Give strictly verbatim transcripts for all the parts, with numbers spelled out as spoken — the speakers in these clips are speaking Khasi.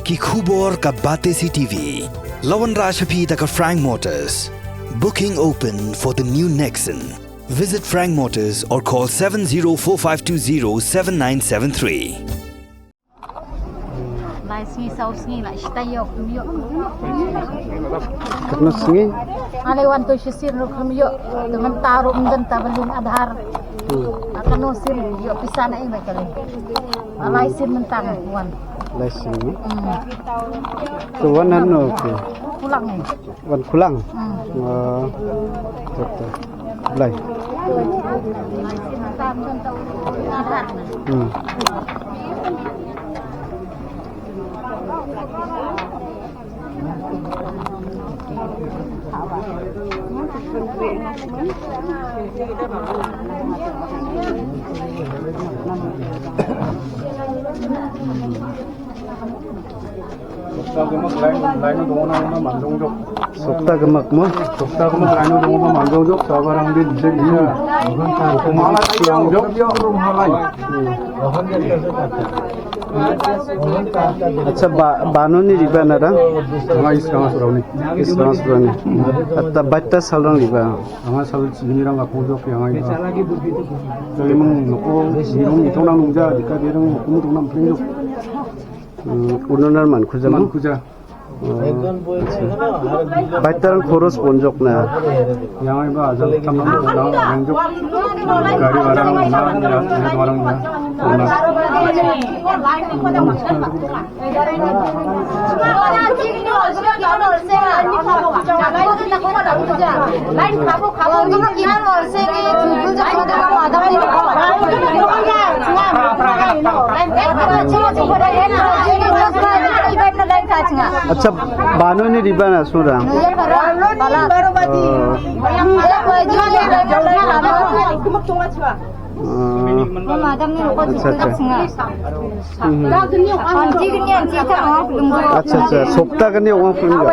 Ki khubor ka Batesi T V. La wanrah sha phi da ka Frank Motors. Booking open for the new Nexon. Visit Frank Motors or call seven zero four five two zero seven nine seven three. Lai sngi saw sngi la shi taïew kum ïoh. Katno sngi? Ale wan to shi sien ruh kum ïoh. Te mynta ruh ym don ta ba lin Aadhaar. Hmm. Kano sien ïoh pisa na i mai kali. Lai sien mynta wan. Lai sien. Hmm. To wan hano ki? Pulang ni. Wan Kulang. Hmm. Ah, betul. Blai. Hmm. Sokta kemak mo? Sokta kemak laino dong ma manjong jok, sabarang din jek iya. Mala jong jok. Acha ba, bano ni riba na da? Nga East Rangasuarani. East Rangasuarani. Atta baita salrang riba. Anga sal sini rang aku jok yang ai. Jadi meng noko nirung itu nang nungja, dika dirung aku mutung nang pring jok. Hmm, unonar man khuja mo? Man khuja. Oh, acha. Baitar khoros bonjok na. Yang ai ba ajal tam nang nang jok. Gari bara nang nang ya, ya orang ya. Acha, bano ni riba na sura. Oh. Ah. Acha, acha. Hmm. Acha, acha. Sokta kani ong film.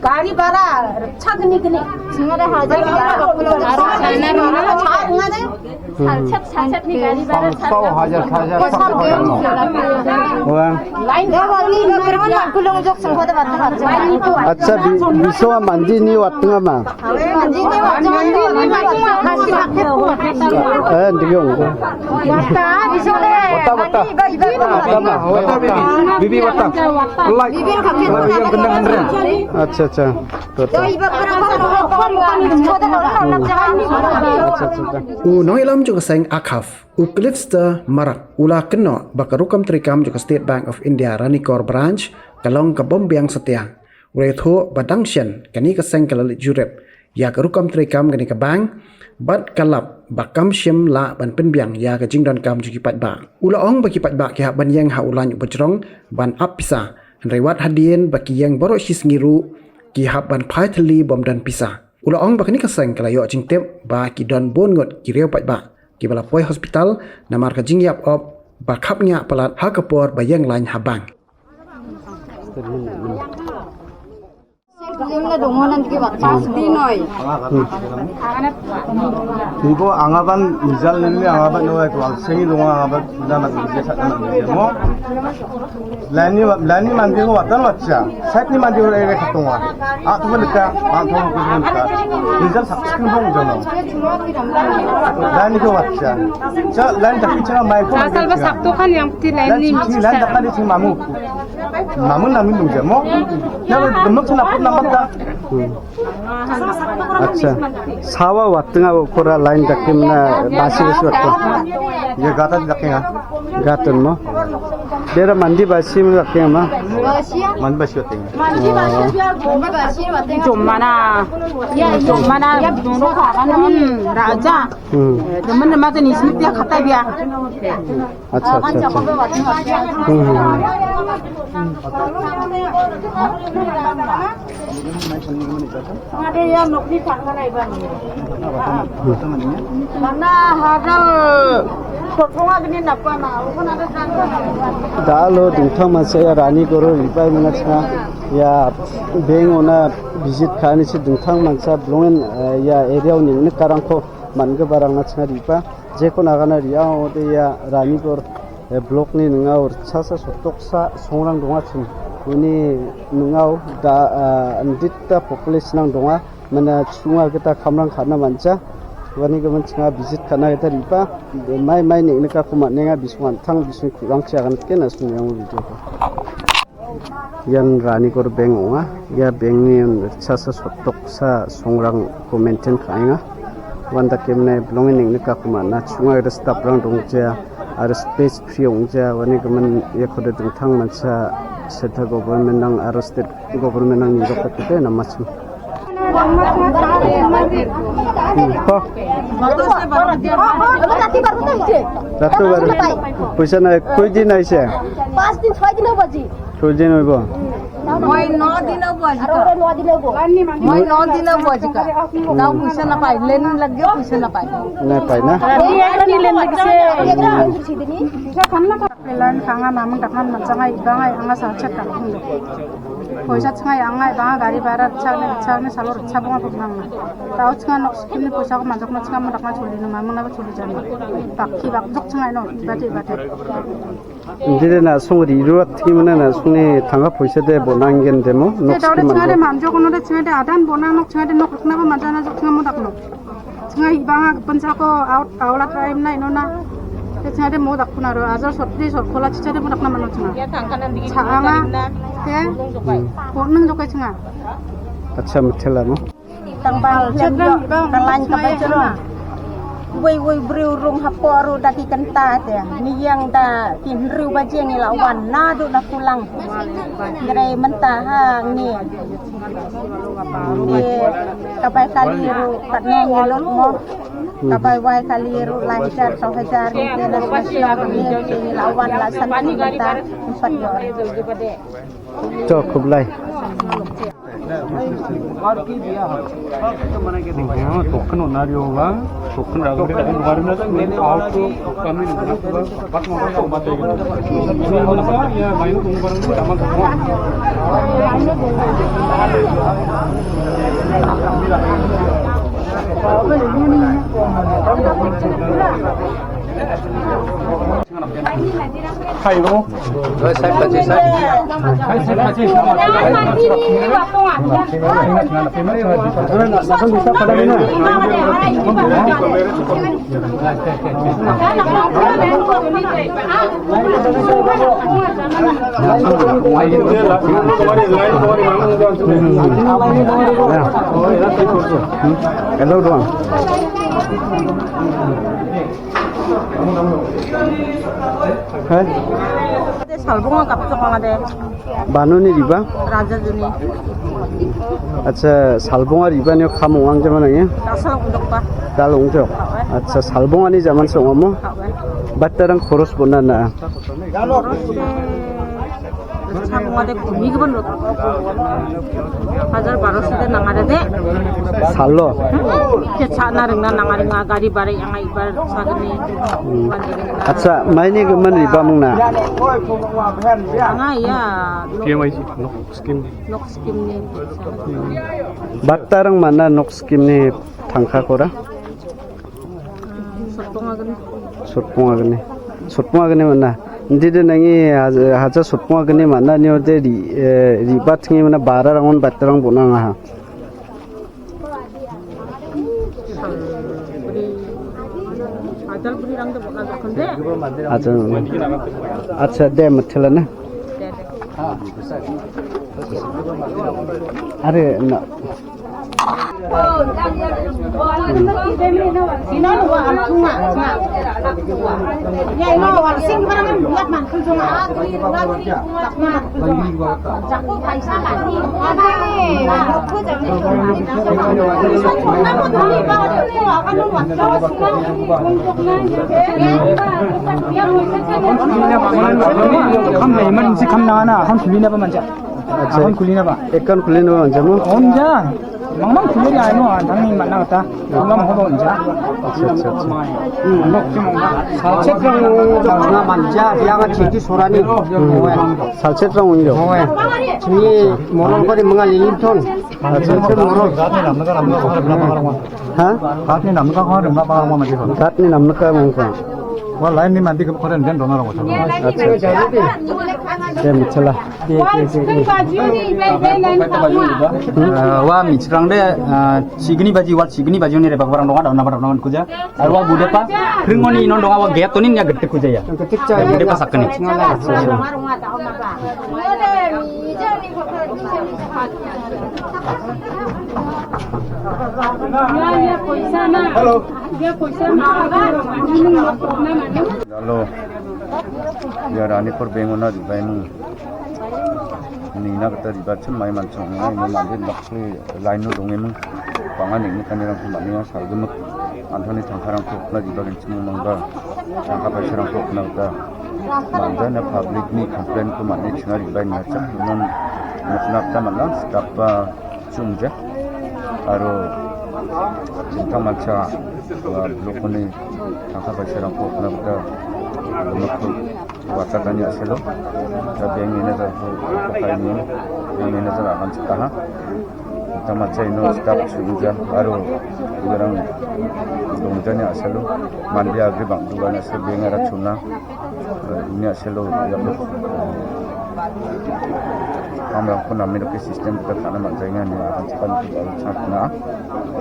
Gari bara cha kani kani. Hmm. Wah. Acha, bi-, biso mandi ni watnga ma. Eh, ndigong. Wata, wata. Wata ma, wata. Bibi wata. Like. Bibi yang kena kena. Acha, acha. Wata. Acha, acha, acha. U nongïalam jong ka seng Akhaf, u Cliffster Marak, u la kynnoh ba ka rukom treikam jong ka State Bank of India Ranikor Branch ka long ka bym biang satia. U la ïathuh ba dang shen kane ka seng ka la leit jurip ïa ka rukom treikam kane ka bank, bad ka lap ba kam shym lah ban pynbiang ïa ka jingdonkam jong ki paidbah. U la ong ba ki paidbah ki hap ban ïeng ha u lain uba jrong ban ap pisa, hynrei wat hadien ba ki ïeng baroh shi sngi ruh ki hap ban phai thylli bym don pisa. U la ong ba kane ka seng ka la ïoh jingtip ba ki don bun ngut ki riew paidbah kiba la poi hospital namar ka jingïap op ba khapngiah palat ha ka por ba ïeng lain ha bank. Ibo angaban result nili angaban no ek wal sengi donga angaban na mat nili sa na nili mo. Lani lani mandi ko watan wacha. Sat ni mandi ko ere khatunga. A tu leka, a tu ko leka. Result sak skin bong jono. Lani ko wacha. Cha lani tak cha mai ko. Asal ba sak tu kan yang putih lani. Lani tak kan di sini mamu. Mamun namun nung jamo. Ya, gemuk sana pun nampak tak? Hmm. Acha. Sawa watnga wa kora line dakim na basi basi watnga. Ya, gatan dakim ya. Gatan mo. Dera mandi basi mo dakim ma. Mandi basi watnga. Jomana. Ya, jomana. Hmm, raja. Hmm. Jomana mata ni smit ya kata biya. Acha, acha, acha. Hmm, hmm, hmm. Da lo dingthang masa ya Rani Goro ripai mana cha ya beng ona visit khani si dingthang masa blongin, eh, ya area uning ni karang ko man ke barang na cha ripa. Jekon agana ria ode ya Rani Gor Block ni nangau rchasa sotok sa songrang donga chim. Uni nangau da, ah, ndit ta population nang donga. Mana chunga kita kamrang khana mancha. Wani ka man chunga visit khana kita ripa. Mai mai ni neka kuma nenga bisung antang bisung kurang cha kan kena sung yang video. Ian Rani kor beng onga, ia beng ni rchasa sotok sa songrang ko maintain khainga. Wanda kemne belonging ni ka kuma na chunga ada staff rang dong ja, ada space free ong ja, wani kemen ia koda dengthang mansa seta government nang ada state government nang ni dokta kita na masu. Hmm. Ratu baru. Puisa na koi din aise? Pas din, choi din baji. Tuijon oibo? Moi no din obo ajikal. Moi no din obo ajikal. Tau puisa na pai, len lage puisa na pai. Na pai na? Pelan kanga mamang dakman manchanga ibanga anga salchet dakman. Poisa changa anga ibanga gari bara chang ne chang ne salor cha bonga putmang na. Tau changa nok skim ni poisa ko manjok na changa mandak na chuli na mamang na chuli jan. Bak ki bak jok changa no ibate ibate. Ndire na song ri ruat ki mana na song ni thanga poisa de bonang gen demo. Te nok dau de skim changa de manjok. Manjok no de changa de adan bonang nok changa de nok rukna ko manjana jok changa modak nok. Changa ibanga pensa ko out aulat raim na ino na. Te changa de modak kuna ro ajar sot di sot kola chicha de modak na mano changa. Changa te. Hmm. Bonang jok changa. Acha mithela mo. Tang bang chet bang bang kalang ka bajrong. Wei wei briew rung hapoh ruh da ki kynta te. Ni yang da ki hynriew baje ngi la wan naduh na kulang. Ngi rei mynta ha ngi. Ngi ka bai kali ruh katno ngi lut mo. Ka bai wai kali ruh lai hajar saw hajar ngi te na special ngi te ngi la wan la san ki mynta empat yor. To khublai. Hai, bro. Hai, hai, hai. Hello, doang. Hai. Salbong kap tok ngade. Bano ni riba? Raja juni. Acha, salbong riba ni kham ong ang jama nang ya? Asal unjok pa. Dal unjok. Acha, salbong ani jaman song mo? Batarang khoros bona na. Khoros. Sa bunga de kumi ke ban rot. Hajar baroso de nang ada de. Salo. Ke sa na ring na nang ada nga gari bare yang ai bar sa de ni. Hmm. Acha, mai ni ke man riba mung na. Nga ya. P M I G nok skim. Nok skim ni. Batarang mana nok skim ni thangkha kora. Sotpong agni. Sotpong agni. Sotpong agni mana? Ndi de nangi haja, haja sotpong agni mana ni ode ri, eh, riba thingi mana bara rangon batarang bona nga ha. Hajar bri rang de bona khande. Hajar. Acha de mathila na. Are na. Kam na emergency kam na na, kam suli na ba manja. Acha. Account khulina ba? Account khulina ba, jamo? On ja. Mang mang khuli ri aino, ah, thang ni mana ta. Mang mang ho ba on ja. Acha, acha, acha. Hmm. Salchet rang nga manja, dia nga chiti sorani. Hmm. Salchet rang ong yo. Oe. Chini morol ko di mengal ini ton. Acha, acha. Morol. Ha? Kat ni nam ka ko rim la ba ma ji ko. Kat ni nam ka mang ka. Wa line ni mandi ke koren den dona ro. Acha. Te michala. Te te te. Wa michrang de chigni baji wa chigni baji ni re bak barang donga dona barang donga kuja. Arwa bude pa kringoni non donga wa gate tonin ya gete kuja ya. Bude pa sakni. Hello. Hello. Ya Ranipur bengo na ribai mung. Ni na kata ribai chun mai man chong ngai mo mandi bakli line no donge mung. Pangani ni kani rang kumani ya salgumuk. Anthony thangkarang ko na ribai chun mung ba. Thangka pasirang ko na kata. Manja na public ni complain ko mani chunga ribai na chak non. Mukna kata malang stop ba. Chumja. Aro jingtang mancha, uh, blok ni thangka bai serang ko na bda, uh, wata tanya selo. Ta beng ini da ko kai ni, beng ini da akan setaha. Jingtang mancha ino stop chumja. Aro garang dongja ni aselo. Mandia agri bang dua ni aselo beng ara chuna. Ini aselo ya. Amrang pun amir ke system kita kana mak jaingan ya akan cepat kita akan chat na.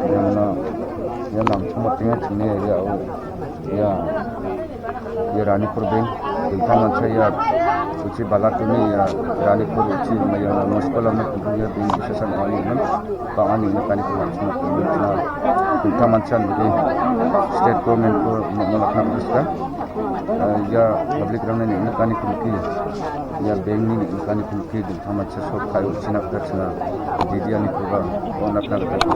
Yang mana yang nam cuma tengah sini ya ya. Ya Ranipur beng. Tentang macam ya uci balat ini ya Ranipur uci maya muskul amat ya beng bisa sama ini kan. Pangani ini kan itu cuma tentang macam ini state government ko menolak nak. Eh, ya public rang ni ni kani kumki. Ya beng ni ni kani kumki ding tama chesok kayu chinak kachna. Jadi ani kuba onak nak kachna.